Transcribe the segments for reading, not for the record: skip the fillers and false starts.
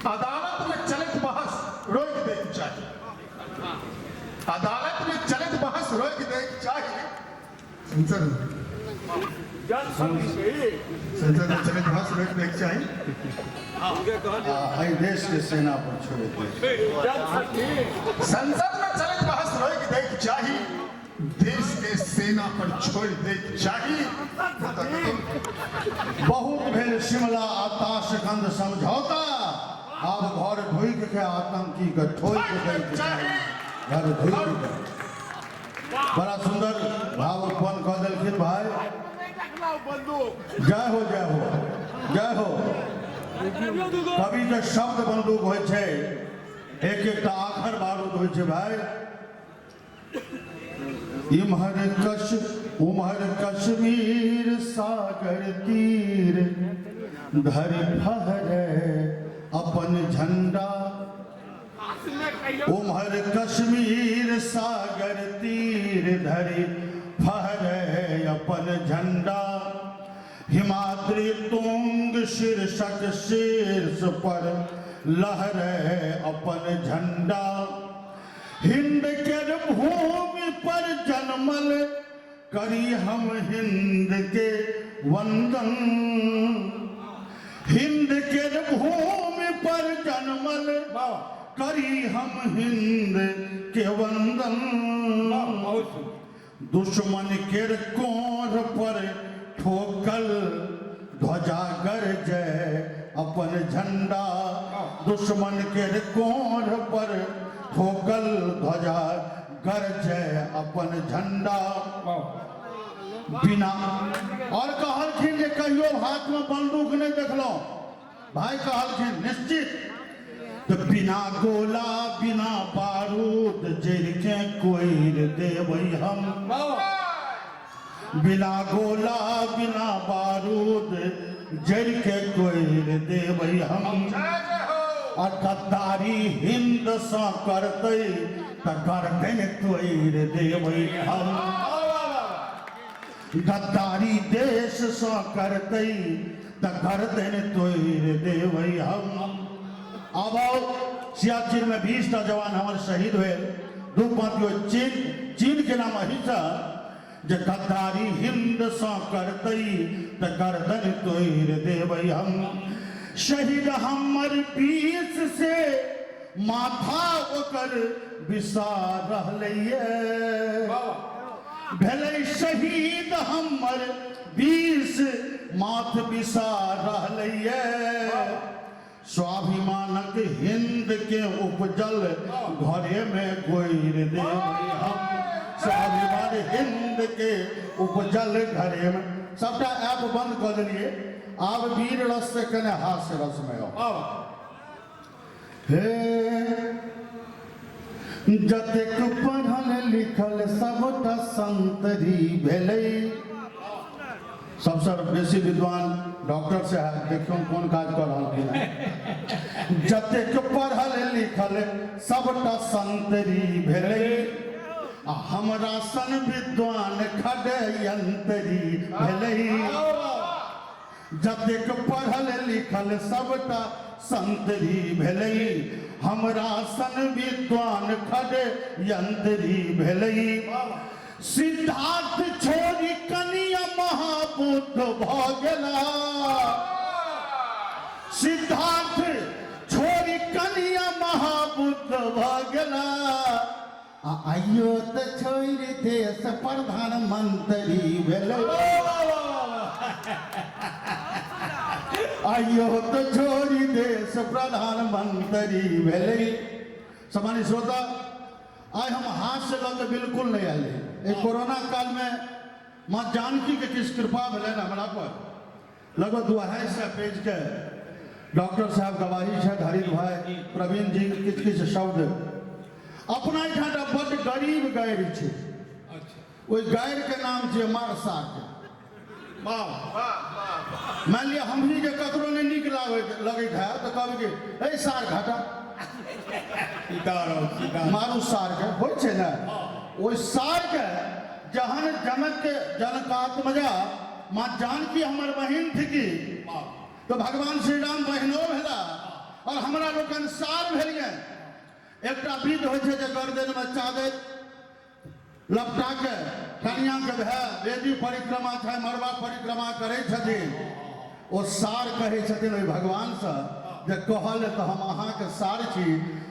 अदालतमे चलैत बहस रोकि दैके चाही। अदालतमे चलैत बहस रोकि दैके चाही। संसद संसदमे चलैत बहस रोकि दैके चाही। आ एहि देशके सेना पर छोड़ि दै। संसदमे चलैत बहस रोकि दैके चाही, देश के सेना पर छोड़ि दैके चाही। बहुत भेल शिमला आ ताशकंद समझौता, आब घर ढुकि के आतंकी के ठोकि दैके चाही। घर ढुकि के। बड़ा सुंदर भाव उत्पन्न कऽ देलखिन भाई। जय हो, जय हो, जय हो। कवि के शब्द बंदूक होइ छै, एक एकटा आखर बारूद होइ छै भाई। इम्हर कश उम्हर कश्मीर सागर तीर धरि फहरे अपन झंडा। उम्हर कश्मीर सागर तीर धरि फहरे अपन झंडा। हिमाद्री तुंग शीर्षक शीर्ष पर लहरे अपन झंडा। हिंद के भूमि पर जन्मल करी हम हिंद के वंदन। हिंद के भूमि पर जन्मल करी हम हिंद के वंदन। दुश्मन के कोर पर ठोकल ध्वजा गरजे अपन झंडा। दुश्मन के कोर पर ठोकल ध्वजा गरजे अपन झंडा। बिना और कहलखिन जे कहियो हाथ में बंदूक नहीं देखलहुँ भाई, कहलखिन निश्चित तो बिना गोला बिना बारूद जरि के कोइर देबै हम। बिना गोला बिना बारूद जरि के कोइर देबै हम। आ गद्दारी हिंद सँ करतै तऽ गर्दन तोड़ि देबै हम। गद्दारी देश सँ करतै तऽ गर्दन तोड़ि देबै हम। आब आउ, सियाचिन में 20 टा जवान हमर शहीद भेल। दू पाँच चीन, चीन के नाम अहिसँ जे गद्दारी हिंद सँ करतै तऽ गर्दन तोड़ि देबै हम। शहीद हमर 20 से माथा ओकर बिसा रहलैए। भेलै शहीद हमर 20 माथ बिसा रहलैए। स्वाभिमानक हिंद के उपजल घरे में गोइर देबै हम। स्वाभिमान हिंद के उपजल घरे में। सबटा ऐप बंद कऽ देलियै, आब वीर रस से कने हास्य रस में आउ। हे जतेक पढ़ल लिखल सबटा संतरी भेलै। सबसँ बेसी विद्वान डॉक्टर साहब, देखियौ कोन काज कऽ रहलखिन हेँ। जतेक पढ़ल लिखल सबटा संतरी भेलै, आ हमरा सन विद्वान खडयंतरी भेलै। जतेक पढ़ल लिखल सबटा संतरी भेलै, हमरा सन विद्वान खडयंतरी भेलै। सिद्धार्थ छोड़ि कनिया महाबुद्ध भऽ गेला। सिद्धार्थ छोड़ि कनिया महाबुद्ध भऽ गेला। आ आइयो तऽ छोड़ि देश प्रधानमंत्री भेलै। आइयो तऽ छोड़ि देश प्रधानमंत्री भेलै। सामान्य श्रोता, आइ हम हाथ से लऽ के बिल्कुल नहीं आयल रही। एहि कोरोना काल में माँ जानकी के किछु कृपा भेलनि हमरा पर। लगभग 250 पेज के डॉक्टर साहब गवाही छथि, हरित भाई, प्रवीण जी, किछु किछु शब्द। अपना एहिठाम एकटा बड्ड गरीब गारि छै, ओहि गारि के नाम छै मार सार। मानि लिअ हमही जे ककरो नहि नीक लगैत हैत तऽ कहबै कि एहि सार घाटा मारू सारके, होइ छै ने। ओहि सारके जहन जनक के जनकात्मजा माँ जानकी हमर बहिन थिकी, तऽ भगवान श्री राम बहिनो भेला। और हमरा लोकनि सार भेलियै। एकटा विध होइ छै जे गर्दनमे चादरि लपटा के कनिया के भाय वेदी परिक्रमा चाहे मड़बा परिक्रमा करै छथिन, ओ सार कहै छथिन ओहि भगवानसँ जे कहल तऽ हम अहाँके सार छी।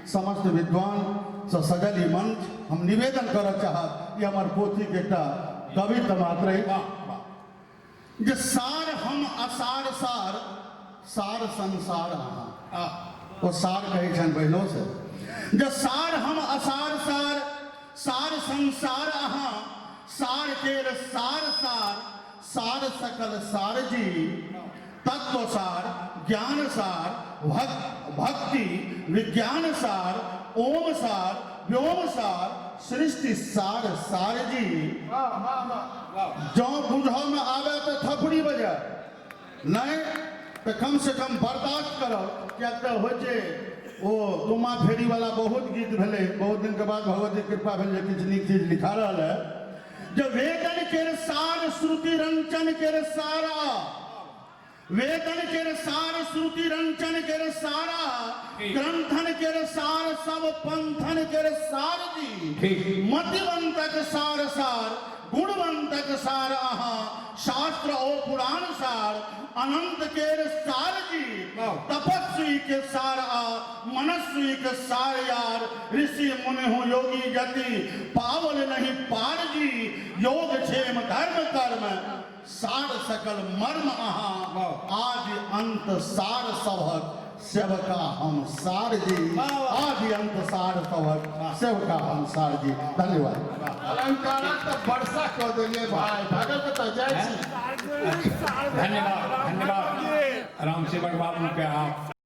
समस्त विद्वानसँ सजल ई मंच, हम निवेदन करऽ चाहब, ई हमर पोथीके एकटा कविता मात्र अछि जे सार हम असार सार सार संसार अहाँ। ओ सार कहै छनि बहिनोसँ जे सार हम असार सार सार संसार अहाँ, सार केर सार सार सार सकल सार जी, तत्व सार ज्ञान सार भक्ति विज्ञान सार ओम सार व्योम सार सृष्टि सार सार जी। जँ बुझऽ में आबे तऽ थपड़ी बजाय, नहीं तऽ कम से कम बर्दाश्त करब, किएक तऽ होइ छै ओ तुमा फेरी वाला बहुत गीत भेलै, बहुत दिन के बाद भगवती कृपा भेल जे किछु नीक चीज लिखा रहल है। जे वेदन केर सार श्रुति रंचन केर सारा, वेदन केर सार श्रुति रंचन केर सारा, ग्रंथन केर सार सब पंथन केर सार जी, मतिवंतक सार सार गुणवंतक सार अहाँ, शास्त्र ओ पुराण सार अनंत केर सार जी, तपस्वी के सार आ मनस्वी के सार यार, ऋषि मुनि हो योगी जति पावल नहीं पार जी, योग क्षेम धर्म कर्म सार सकल मर्म अहाँ, आदि अंत सार सभक सेवका हम सार जी, आदि अंत सार सभक सेवका हम सार जी। धन्यवाद। अलंकारक तऽ वर्षा कऽ देलियै भाय, भागल कतऽ जाइ छी। धन्यवाद, धन्यवाद रामसेवक बाबू के आप।